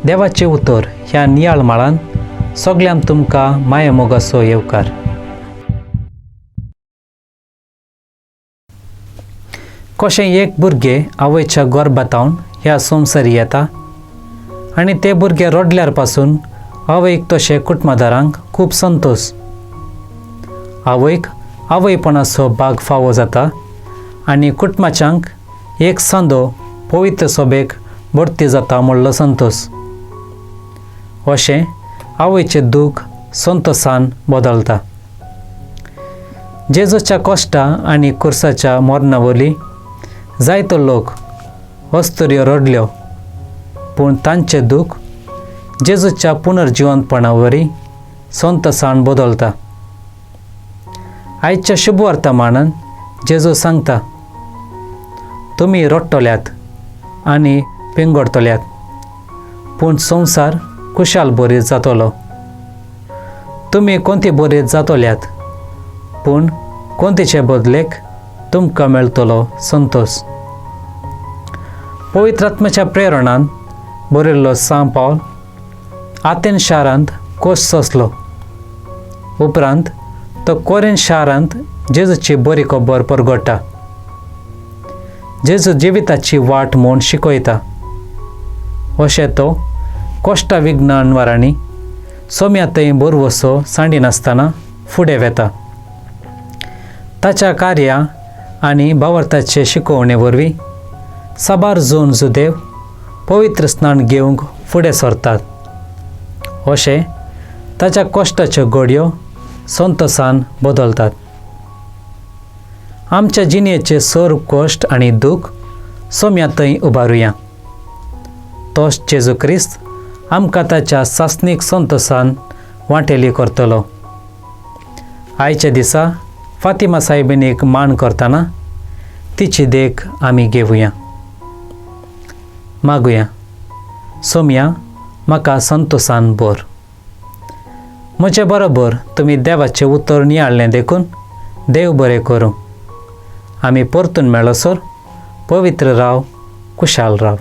देवाचें उतर ह्या नियाळ माळान सगल्यांक तुमकां मायामोगाचो येवकार. कशें एक भुरगें आवयच्या गर्भातावन ह्या संवसारी येता आनी ते भुरगे रडल्यार पासून आवयक तशें कुटुंबदारांक खूब संतोश. आवयक आवयपणाचो भाग फावो जाता आनी कुटुंबाच्यांक एक सांदो पवित्र सोबेक भरती जाता म्हणलो संतोश. अशें आवयचें दूख संतोसान बदलता. जेजूच्या कश्टां आनी कुर्साच्या मरणा वरवीं जायतो लोक अस्तुऱ्यो रडल्यो, पूण तांचें दूख जेजूच्या पुनर्जिवंतपणा वरवीं संतोसान बदलता. आयच्या शुभ वर्तमानान जेजू सांगता, तुमी रडटल्यात आनी पिंगडटल्यात, पूण संवसार खुशाल बरीत जातलो. तुमी कोणती बरीत जातल्यात, पूण कोंतीचे बदलेक तुमकां मेळटलो संतोश. पवित्र आत्म्याच्या प्रेरणान बरयल्लो सांव पावल आतेन शारांत कोश सोंसलो. उपरांत तो कोरेन शारांत जेजूची बरी खबर परगट्टा, जेजू जिविताची वाट म्हूण शिकयता. अशें तो कश्टा विघ्न अणवारांनी सोम्या थंय बरवसो सांडिनासतना फुडें वेता. ताच्या कार्या आनी भावार्थाचे शिकोवणे वरवीं साबार जून जुदेव पवित्र स्नान घेवंक फुडें सरतात. अशें ताच्या कश्टाच्यो घडयो संतोसान बदलतात. आमच्या जिणेचे सर्व कश्ट आनी दूख सोम्या थंय उबारुया. तोच जेजू क्रिस्त आमकां ताच्या सासणीक संतोसान वांटेली करतलो. आयच्या दिसा फातिमा साहेबिनीक मान करतना तिची देख आमी घेवया. मागुया, सोम्या म्हाका संतोसान भर. म्हजे बरोबर तुमी देवाचें उतर नियाळ्ळें देखून देव बरें करूं. आमी परतून मेळसर पवित्र राव, कुशाल राव.